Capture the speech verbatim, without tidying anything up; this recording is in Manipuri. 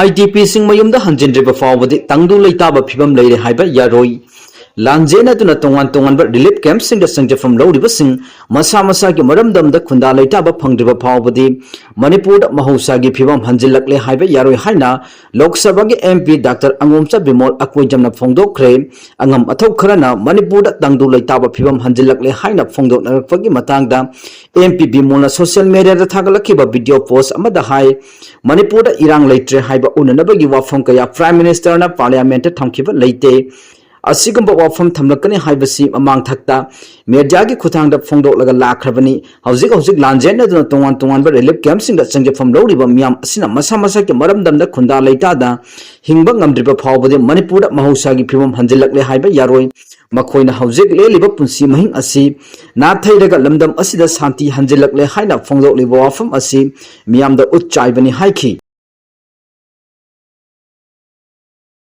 IDPꯁꯤꯡ ꯃꯌꯨꯝꯗ ꯍꯟꯖꯤꯟꯗ꯭ꯔꯤꯕ ꯐꯥꯎꯕꯗꯤ ꯇꯪꯗꯨ ꯂꯩꯇꯥꯕ ꯐꯤꯕꯝ ꯂꯩꯔꯦ ꯍꯥꯏꯕ ꯌꯥꯔꯣꯏ꯫ ꯂꯥꯟꯖꯦꯟꯅꯗꯨꯅ ꯇꯣꯉꯥꯟ ꯇꯣꯉꯥꯟꯕ relief campꯁꯤꯡꯗ ꯆꯪꯖꯐꯝ ꯂꯧꯔꯤꯕꯁꯤꯡ ꯃꯁꯥ ꯃꯁꯥꯒꯤ ꯃꯔꯝꯗꯝꯗ ꯈꯨꯟꯗꯥ ꯂꯩꯇꯥꯕ ꯐꯪꯗ꯭ꯔꯤꯕ ꯐꯥꯎꯕꯗꯤ ꯃꯅꯤꯄꯨꯔꯗ ꯃꯍꯧꯁꯥꯒꯤ ꯐꯤꯕꯝ ꯍꯟꯖꯤꯜꯂꯛꯂꯦ ꯍꯥꯏꯕ ꯌꯥꯔꯣꯏ ꯍꯥꯏꯅ ꯂꯣꯛ ꯁꯚꯥꯒꯤ MP Doctor ꯑꯉꯣꯝꯆꯥ ꯕꯤꯃꯣꯜ ꯑꯀꯣꯏꯖꯝꯅ ꯐꯣꯡꯗꯣꯛꯈ꯭ꯔꯦ꯫ ꯑꯉꯝ ꯑꯊꯧ ꯈꯔꯅ ꯃꯅꯤꯄꯨꯔꯗ ꯇꯪꯗꯨ ꯂꯩꯇꯥꯕ ꯐꯤꯕꯝ ꯍꯟꯖꯤꯜꯂꯛꯂꯦ ꯍꯥꯏꯅ ꯐꯣꯡꯗꯣꯛꯅꯔꯛꯄꯒꯤ ꯃꯇꯥꯡꯗ MP ꯕꯤꯃꯣꯜꯅ social mediaꯗ ꯊꯥꯒꯠꯂꯛꯈꯤꯕ video post ꯑꯃꯗ ꯍꯥꯏ, ꯃꯅꯤꯄꯨꯔꯗ ꯏꯔꯥꯡ ꯂꯩꯇ꯭ꯔꯦ ꯍꯥꯏꯕ ꯎꯅꯅꯕꯒꯤ ꯋꯥꯐꯝ ꯀꯌꯥ Prime Ministerꯅ Parliamentꯇ ꯊꯝꯈꯤꯕ ꯂꯩꯇꯦ꯫ ꯑꯁꯤꯒꯨꯝꯕ ꯋꯥꯐꯝ ꯊꯝꯂꯛꯀꯅꯤ ꯍꯥꯏꯕꯁꯤ ꯃꯃꯥꯡ ꯊꯛꯇ mediaꯒꯤ ꯈꯨꯠꯊꯥꯡꯗ ꯐꯣꯡꯗꯣꯛꯂꯒ ꯂꯥꯛꯈ꯭ꯔꯕꯅꯤ꯫ ꯍꯧꯖꯤꯛ ꯍꯧꯖꯤꯛ ꯂꯥꯟꯖꯦꯟꯅꯗꯨꯅ ꯇꯣꯉꯥꯟ ꯇꯣꯉꯥꯟꯕ relief campꯁꯤꯡꯗ ꯆꯪꯖꯐꯝ ꯂꯧꯔꯤꯕ ꯃꯤꯌꯥꯝ ꯑꯁꯤꯅ ꯃꯁꯥ ꯃꯁꯥꯒꯤ ꯃꯔꯝꯗꯝꯗ ꯈꯨꯟꯗꯥ ꯂꯩꯇꯥꯗ ꯍꯤꯡꯕ ꯉꯝꯗ꯭ꯔꯤꯕ ꯐꯥꯎꯕꯗꯤ ꯃꯅꯤꯄꯨꯔꯗ ꯃꯍꯧꯁꯥꯒꯤ ꯐꯤꯕꯝ ꯍꯟꯖꯤꯜꯂꯛꯂꯦ ꯍꯥꯏꯕ ꯌꯥꯔꯣꯏ꯫ ꯃꯈꯣꯏꯅ ꯍꯧꯖꯤꯛ ꯂꯦꯜꯂꯤꯕ ꯄꯨꯟꯁꯤ ꯃꯍꯤꯡ ꯑꯁꯤ ꯅꯥꯊꯩꯔꯒ ꯂꯝꯗꯝ ꯑꯁꯤꯗ ꯁꯥꯟꯇꯤ ꯍꯟꯖꯤꯜꯂꯛꯂꯦ ꯍꯥꯏꯅ ꯐꯣꯡꯗꯣꯛꯂꯤꯕ ꯋꯥꯐꯝ ꯑꯁꯤ ꯃꯤꯌꯥꯝꯗ ꯎꯠ ꯆꯥꯏꯕꯅꯤ ꯍꯥꯏꯈꯤ꯫